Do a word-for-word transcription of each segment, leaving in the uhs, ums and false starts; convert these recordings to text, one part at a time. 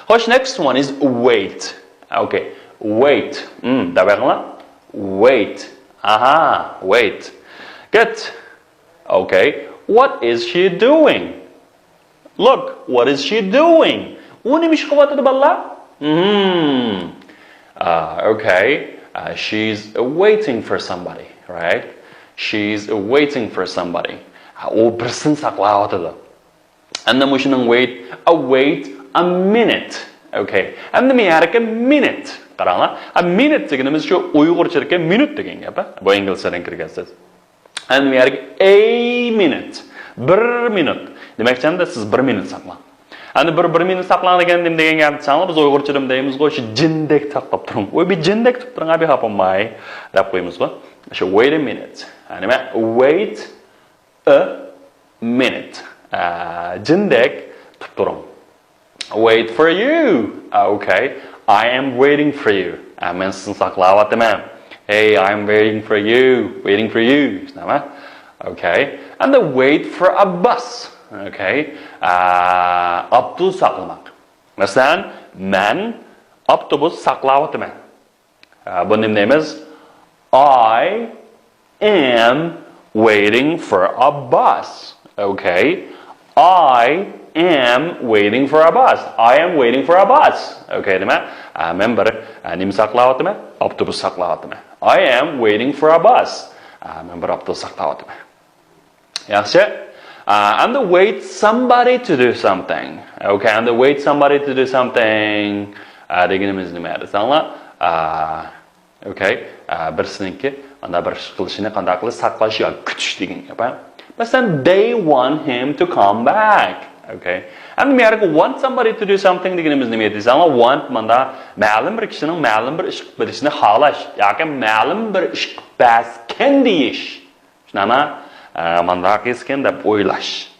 خوش، next one is wait. Okay, wait. Hmm, دەۋەڭلار. Wait. Aha, wait. Good. Okay, what is she doing? Look, what is she doing? ئۇ نېمە ئىش قىلىۋاتىدۇ، بالىلار؟ Hmm. Uh, okay. Uh, she's waiting for somebody, right? She's waiting for somebody. ئۇ بىرسىنى ساقلاۋاتىدۇ. ئەمدى مۇشۇنىڭ wait, a wait, a minute. Okay. ئەمدى مەن ھەركە minute. قاراڭلار. A minute دېگىنىمىز شۇ ئۇيغۇرچىدىكى مىنۇت دېگەن گەپ. بۇ ئىنگلىزچىدىن كىرگەن سۆز. ئەمدى مەن ھەركە a minute. بىر مىنۇت. دېمەكچى، ئەمدى سىز بىر مىنۇت ساقلاڭ. ئەمدى بىر، بىر مىنۇت ساقلاڭ دېگەن نېمە دېگەن گەپ دېسەڭلار، بىز ئۇيغۇرچىدا دەيمىزغۇ، شۇ جىندەك ساقلاپ تۇرۇڭ. ۋوي، بىر جىندەك تۇرۇپ تۇرۇڭ، بىر خاپا بولماي، دەپ قويىمىزغۇ. شۇ wait a minute. نېمە؟ Wait a minute. ئە، جىندەك تۇرۇپ تۇرۇڭ. Wait for you. ئە، okay. I am waiting for you. ئە، مەن سىزنى ساقلاۋاتىمەن. Hey, I am waiting for you. Waiting for you. شۇنداقمۇ؟ Okay. And the wait for a bus. Okay. ئە، ئاپتوبۇس ساقلىماق. مەسىلەن، مەن ئاپتوبۇس ساقلاۋاتىمەن. ئە، بۇ نېمە دەيمىز؟ I am waiting for a bus. Okay. I am waiting for a bus. I am waiting for a bus. Okay دېمە. ئە، مەن بىر، ئە، نېمە ساقلاۋاتىمەن؟ ئاپتوبۇس ساقلاۋاتىمەن. I am waiting for a bus. ئە، مەن بىر ئاپتوبۇس ساقلاۋاتىمەن. ياخشى. Uh, and wait somebody to do something. Okay, and wait somebody to do something. Uh, دېگىنىمىز نېمە دېسەڭلار؟ Uh, okay, uh, بىرسىنىڭكى مانا بىر ئىش قىلىشىنى قانداق قىلىش، ساقلاش ياكى كۈتۈش دېگەن گەپ. مەسىلەن، they want him to come back. Okay. ئەمدى بۇ يەردىكى want somebody to do something دېگىنىمىز نېمە دېسەڭلار؟ Want مانا مەلۇم بىر كىشىنىڭ مەلۇم بىر ئىش قىلىپ بېرىشىنى خالاش ياكى مەلۇم بىر ئىش قىلىپ بەرسىكەن دېيىش. شۇنداقمۇ؟ ئە، مانداق قىلسىكەن دەپ ئويلاش.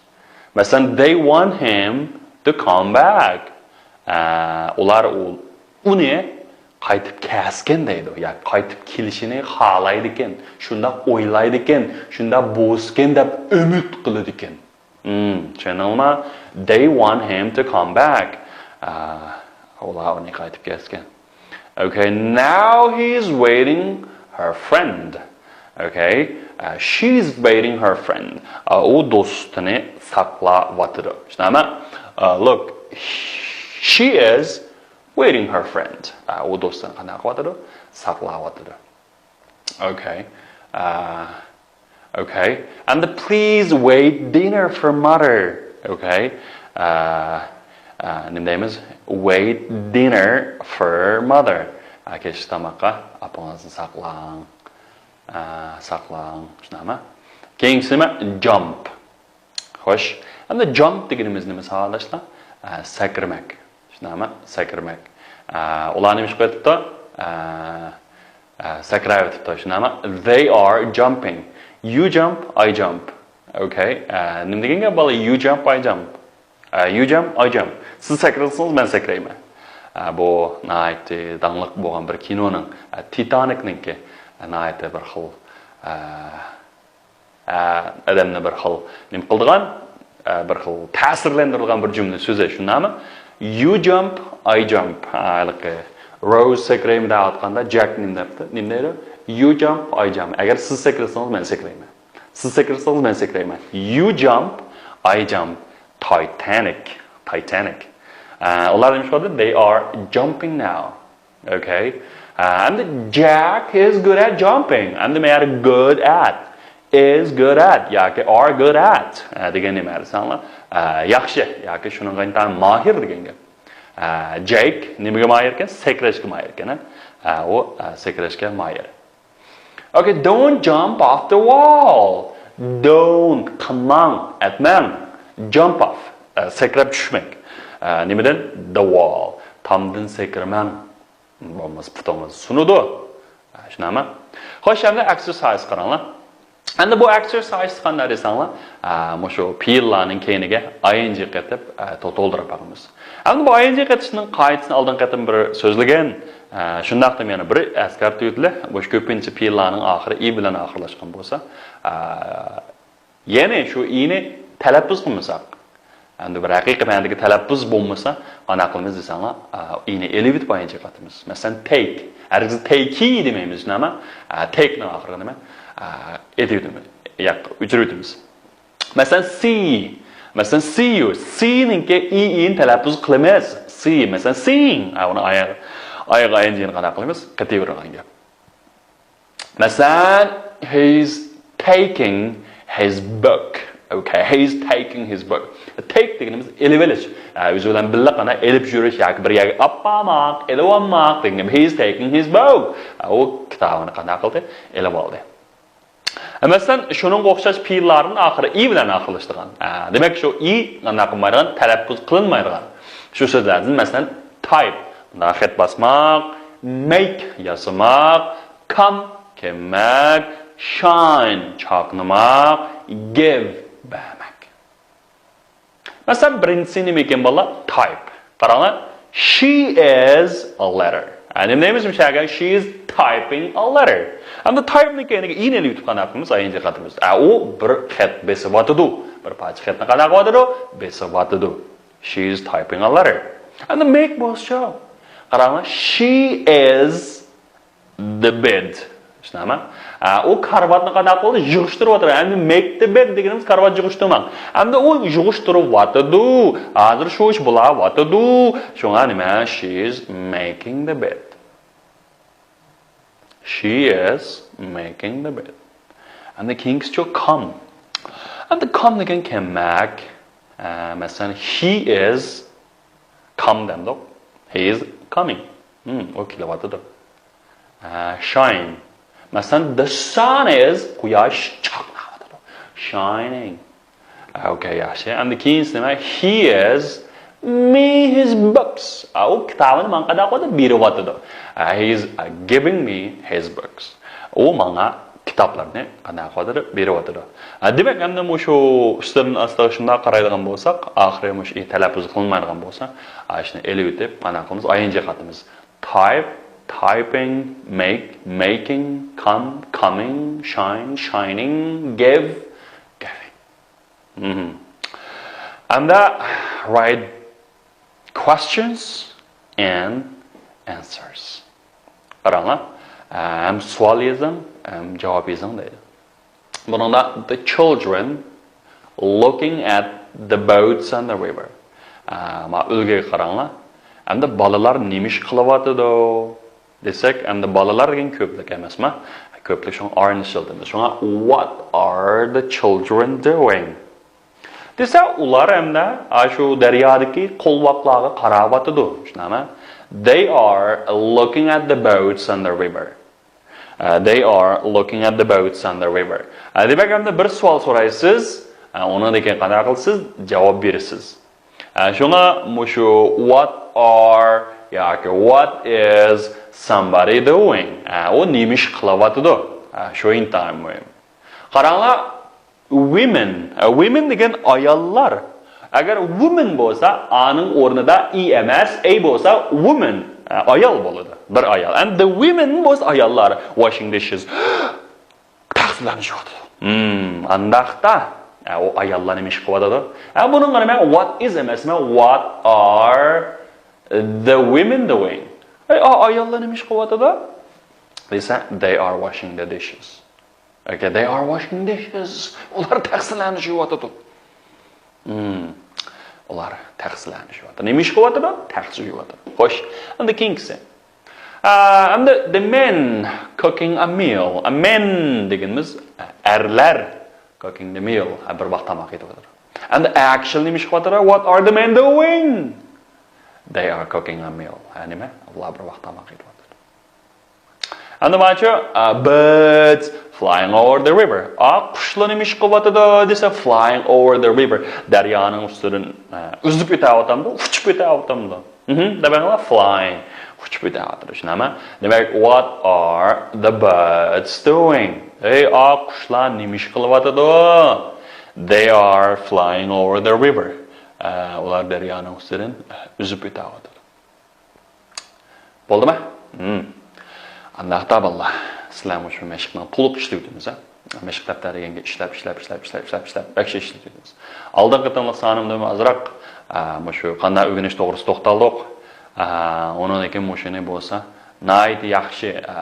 مەسىلەن، they want him to come back. ئە، ئۇلار ئۇ، ئۇنى قايتىپ كەلسىكەن دەيدۇ. ياكى قايتىپ كېلىشىنى خالايدىكەن، شۇنداق ئويلايدىكەن، شۇنداق بولسىكەن دەپ ئۈمىد قىلىدىكەن. Hmm, چۈشەندىڭلارمۇ؟ They want him to come back. ئە، ئۇلار ئۇنى قايتىپ كەلسىكەن. Okay, now he's waiting her friend. Okay, uh, she's waiting her friend. Uh, ئۇ دوستىنى ساقلاۋاتىدۇ. شۇنداقمۇ؟ Uh, look, she is waiting her friend. Uh, ئۇ دوستىنى قانداق قىلىۋاتىدۇ؟ ساقلاۋاتىدۇ. Okay. Uh, okay. And please wait dinner for mother. Okay. Uh, uh, نېمە دەيمىز؟ Wait dinner for mother. Uh, كەچلىك تاماققا ئاپىڭىزنى ساقلاڭ. Uh, ساقلاڭ. شۇنداقمۇ؟ كېيىنكىسى نېمە؟ Jump. خوش. ئەمدى jump دېگىنىمىز نېمە ساۋاقداشلار؟ ئە، سەكرىمەك. شۇنداقمۇ؟ سەكرىمەك. ئە، ئۇلار نېمە ئىش قىلىۋېتىپتۇ؟ ئە، ئە، سەكرەۋېتىپتۇ. شۇنداقمۇ؟ They are jumping. You jump, I jump. Okay. ئە، نېمە دېگەن گەپ بالا؟ You jump, I jump. ئە، you jump, I jump. سىز سەكرىسىڭىز، مەن سەكرەيمەن. ئە، بۇ ناھايىتى داڭلىق بولغان بىر كىنونىڭ، ئە، تىتانىكنىڭكى، ئە، ناھايىتى بىر خىل، ئە، ئە، ئادەمنى بىر خىل نېمە قىلىدىغان، ئە، بىر خىل تەسىرلەندۈرىدىغان بىر جۈملە سۆزى، شۇنداقمۇ؟ You jump, I jump. ھە، ھېلىقى روز سەكرەيمەن دەۋاتقاندا، جەك نېمە دەپتۇ؟ نېمە دەيدۇ؟ You jump, I jump. ئەگەر سىز سەكرىسىڭىز، مەن سەكرەيمەن. سىز سەكرىسىڭىز، مەن سەكرەيمەن. You jump, I jump. Titanic. Titanic. ئە، ئۇلار نېمە قىلدى؟ They are jumping now. Okay. ئە، ئەمدى Jack is good at jumping. ئەمدى مەيەر good at, is good at ياكى are good at، ئە، دېگەن نېمە دېسەڭلار؟ ئە، ياخشى ياكى شۇنىڭغا ئىنتايىن ماھىر دېگەن گەپ. ئە، جەك نېمىگە ماھىر ئىكەن؟ سەكرەشكە ماھىر ئىكەن، ھە؟ ئە، ئۇ، ئە، سەكرەشكە ماھىر. Okay, don't jump off the wall. Don't، قىلماڭ، ئەتمەڭ. Jump off، ئە، سەكرەپ چۈشمەك. ئە، نېمىدىن؟ The wall. تامدىن سەكرىمەڭ. بولمىسا پۇتىڭىز سۇنىدۇ. ئە، شۇنداقمۇ؟ خوش، ئەمدى exercise قاراڭلار. ئەمدى بۇ exercise قانداق دېسەڭلار، ئە، مۇشۇ پېئىللارنىڭ كەينىگە I N G قېتىپ، ئە، تو-، تولدۇرۇپ باقىمىز. ئەمدى بۇ I N G قېتىشنىڭ قائىدىسىنى ئالدىنقى قېتىم بىر سۆزلىگەن، ئە، شۇنداقتىمۇ يەنە بىر ئەسكەرتىۋېتىلى، مۇشۇ كۆپىنچە پېئىللارنىڭ ئاخىرى ئى بىلەن ئاخىرلاشقان بولسا، ئە، يەنى شۇ ئىنى تەلەپپۇز قىلمىساق، ئەمدى بىر ھەقىقىي مەنىدىكى تەلەپپۇز بولمىسا، قانداق قىلىمىز دېسەڭلار، ئا، ئىنى ئېلىۋېتىپ ئايىنچە قاتىمىز. مەسىلەن، تەيك. ھەرگىز تەيكى دېمەيمىز، نېمە؟ ئا، تەيكنىڭ ئاخىرىغا نېمە؟ ئا، ئېلىۋېتىمىز. ياق، ئۆچۈرۈۋېتىمىز. مەسىلەن، سى. مەسىلەن، سى يۇ. سىنىڭكى ئى، ئىنى تەلەپپۇز قىلىمىز. سى. مەسىلەن، سىڭ. ئا، ئۇنى ئاياغ، ئاياغ ئايىنچىنى قانداق قىلىمىز؟ قېتىۋېرىدىغان گەپ. مەسىلەن، he's taking his book. Okay, he's taking his book. Take دېگىنىمىز ئېلىۋېلىش. ئە، ئۆزى بىلەن بىللە قانداق ئېلىپ يۈرۈش ياكى بىر يەرگە ئاپارماق، ئېلىۋالماق دېگەن گەپ. He's taking his book. ئە، ئۇ كىتابىنى قانداق قىلدى؟ ئېلىۋالدى. ئە، مەسىلەن، شۇنىڭغا ئوخشاش پېئىللارنىڭ ئاخىرى ئى بىلەن ئاخىرلىشىدىغان. ئە، دېمەك، شۇ ئى قانداق قىلمايدىغان، تەلەپپۇز قىلىنمايدىغان. شۇ سۆزلەردىن، مەسىلەن، تايپ. بۇنداق خەت باسماق، مەيك ياسىماق، كام كىيمەك، شاين چاقنىماق، گىۋ بەرمەك. مەسىلەن، بىرىنچىسى نېمە ئىكەن، بالىلار؟ تايپ. قاراڭلار. She is a letter. ئە، نېمە دەيمىز مۇشۇ يەرگە؟ She is typing a letter. ئەمدى تايپنىڭ كەينىگە ئىنى ئېلىۋېتىپ قانداق قىلىمىز؟ ئايىنجى قاتىمىز. ئە، ئۇ بىر خەت بېسىۋاتىدۇ. بىر پارچە خەتنى قانداق قىلىۋاتىدۇ؟ بېسىۋاتىدۇ. She is typing a letter. ئەمدى مەيك بولسىچۇ؟ قاراڭلار. She is the bed. شۇنداقمۇ؟ ئە، ئۇ كارىۋاتنى قانداق قىلدى؟ يىغىشتۇرۇۋاتىدۇ. ئەمدى make the bed دېگىنىمىز كارىۋات يىغىشتۇرماق. ئەمدى ئۇ يىغىشتۇرۇۋاتىدۇ. ھازىر شۇ ئىش بولاۋاتىدۇ. شۇڭا نېمە؟ She is making the bed. She is making the bed. ئەمدى كېيىنكىسىچۇ؟ كام. ئەمدى كام دېگەن كەلمەك. ئە، مەسىلەن، he is come دەمدۇق. He is coming. ھىم، ئۇ كېلىۋاتىدۇ. ئە، shine. مەسىلەن، the sun is، قۇياش چاقناۋاتىدۇ. Shining. ئە، ئوكەي، ياخشى. ئەمدى كېيىنكىسى نېمە؟ He is me his books. ئە، ئۇ كىتابىنى ماڭا قانداق قىلىۋاتىدۇ؟ بېرىۋاتىدۇ. ئە، he is، ئە، giving me his books. ئۇ ماڭا كىتابلارنى قانداق قىلىۋاتىدۇ؟ بېرىۋاتىدۇ. ئە، دېمەك، ئەمدى مۇشۇ ئۈستىدىن ئاستا شۇنداق قارايدىغان بولساق، ئاخىرى مۇشۇ ئى تەلەپپۇز قىلىنمايدىغان بولسا، ئە، شۇنى ئېلىۋېتىپ، قانداق قىلىمىز؟ ئايىنجى قاتىمىز. Type, typing, make, making, come, coming, shine, shining, give, giving. مهم. ئەمدى write questions and answers. قاراڭلار، ھەم سوئال يېزىڭ، ھەم جاۋاب يېزىڭ دەيدۇ. بۇنىڭدا the children looking at the boats on the river. ئە، ما ئۈلگىگە قاراڭلار. ئەمدى بالىلار نېمە ئىش قىلىۋاتىدۇ دېسەك، ئەمدى بالىلار دېگەن كۆپلۈك ئەمەسما؟ كۆپلۈك، شۇڭا are نى ئىشلىتىمىز. شۇڭا what are the children doing دېسە، ئۇلار ئەمدى ئاشۇ دەريادىكى قولۋاقلارغا قاراۋاتىدۇ. شۇنداقمۇ؟ They are looking at the boats on the river. ئە، they are looking at the boats on the river. ئە، دېمەك، ئەمدى بىر سوئال سورايسىز، ئە، ئۇنىڭدىن كېيىن قانداق قىلىسىز؟ جاۋاب بېرىسىز. ئە، شۇڭا مۇشۇ what are ياكى what is somebody doing؟ ئە، ئۇ نېمە ئىش قىلىۋاتىدۇ؟ ئە، شۇ ئىنتايىن مۇھىم. قاراڭلار، women. ئە، women دېگەن ئاياللار. ئەگەر woman بولسا، ئانىڭ ئورنىدا ئى ئەمەس، ئەي بولسا، woman. ئە، ئايال بولىدۇ. بىر ئايال. And the women بولسا ئاياللار. Washing dishes. تەخسىلەرنى يۇيۇۋاتىدۇ. ھىم، ئانداقتا. ئە، ئۇ ئاياللار نېمە ئىش قىلىۋاتىدۇ؟ ئە، بۇنىڭغا نېمە؟ What is ئەمەسمۇ؟ What are the women doing؟ ئەي، ئا-، ئاياللار نېمە ئىش قىلىۋاتىدۇ؟ دېسە، they are washing the dishes. Okay, they are washing dishes. ئۇلار تەخسىلەرنى يۇيۇۋاتىدۇ. مم. ئۇلار تەخسىلەرنى يۇيۇۋاتىدۇ. نېمە ئىش قىلىۋاتىدۇ؟ تەخسە يۇيۇۋاتىدۇ. خوش. ئەمدى كېيىنكىسى. ئە، ئەمدى the men cooking a meal. A men دېگىنىمىز ئەرلەر cooking the meal. ھە، بىر ۋاق تاماق ئېتىۋاتىدۇ. ئەمدى actually نېمە ئىش قىلىۋاتىدۇ؟ What are the men doing? They are cooking a meal. ھە، نېمە؟ ئۇلار بىر ۋاق تاماق ئېتىۋاتىدۇ. ئەمدى ماچۇ، ئا، birds flying over the river. ئا، قۇشلار نېمە ئىش قىلىۋاتىدۇ دېسە، flying over the river. دەريانىڭ ئۈستىدىن، ئا، ئۈزۈپ ئۆتەۋاتامدۇ، ئۇچۇپ ئۆتەۋاتامدۇ؟ مهم، دەپ بەڭلار، flying. ئۇچۇپ ئۆتەۋاتىدۇ، شۇنداقمۇ؟ دېمەك، what are the birds doing? ئەي، ئا، قۇشلار نېمە ئىش قىلىۋاتىدۇ؟ They are flying over the river. ئا، ئۇلار دەريانىڭ ئۈستىدىن، ئا، ئۈزۈپ ئۆتەۋاتىدۇ. بولدىمۇ؟ ھىم. ئانداقتا بالىلار، سىلەر مۇشۇ مەشىقنى تولۇق ئىشلىۋېتىمىز، ھە؟ مەشىق دەپتەر دېگەنگە ئىشلەپ، ئىشلەپ، ئىشلەپ، ئىشلەپ، ئىشلەپ، ئىشلەپ، بەك ئىشلىتىمىز. ئالدىنقى قېتىملىق سانىمدىمۇ ئازراق، ئە، مۇشۇ قانداق ئۆگىنىش توغرىسىدا توختالدۇق. ئە، ئۇنىڭدىن كېيىن مۇشۇنى بولسا ناھايىتى ياخشى، ئە،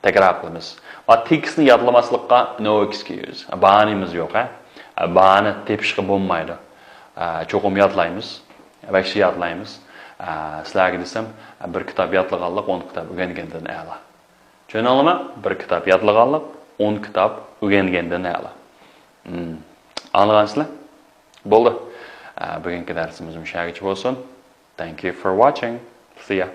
تەكرار قىلىمىز. ۋە تېكىستنى يادلىماسلىققا no excuse. باھانىمىز يوق، ھە. ئە، باھانە تېپىشقا بولمايدۇ. ئە، چوقۇم يادلايمىز. بەك ياخشى يادلايمىز. ئە، سىلەرگە دېسەم، بىر كىتاب يادلىغانلىق ئون كىتاب ئۆگەنگەندىن ئەلا. چۈشەندىڭلارمۇ؟ بىر كىتاب يادلىغانلىق ئون كىتاب ئۆگەنگەندىن ئەلا. مم. ئاڭلىغانسىلەر؟ بولدى. ئە، بۈگۈنكى دەرسىمىز مۇشۇ يەرگىچە بولسۇن. Thank you for watching. See ya.